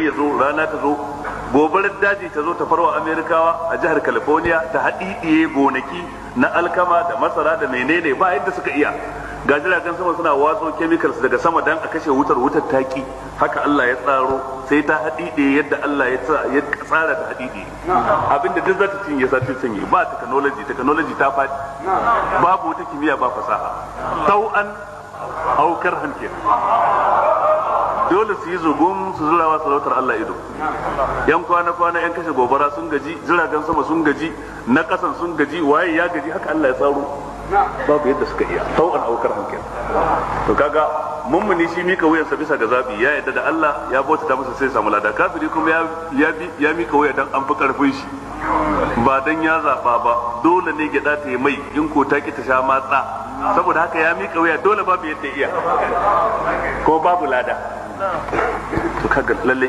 ya zo, rana ta zo, gobarar daji ta zo ta farwa Amerikawa a jihar California, ta haɗiɗiye gonaki na alkama da masara da menene, ba yadda suka iya. Ga jiragen sama suna watso chemicals daga sama dan a kashe wutar, wutar taki. Haka Allah ya tsaro, sai ta haɗiɗiye yadda Allah ya tsara ta haɗiɗiye. Abinda duk za ta cinye sa ta cinye. Ba technology, technology ta faɗi, babu wata kimiyya, ba fasaha. Tau'an aukar hanke dole su yi zugun su zurawa sarautar Allah ido. Yan kwana-kwana, yan kashe gobara sun gaji, jiragen sama sun gaji, na kasan sun gaji, waye ya gaji. Haka Allah ya tsaro, babu yadda suka iya. Tau'an aukar hankali. To kaga mummuni shi mika wuyansa bisa ga zabi, ya yadda da Allah, ya bauta masa, sai samu lada. Kafiri kuma ya ya mika wuya dan an fi karfin shi, ba dan ya zaba ba. Dole ne gyada ta yi mai, in ko ta ki ta sha matsa. Saboda haka ya mika wuya dole, babu yadda iya, ko babu lada. To kaga lalle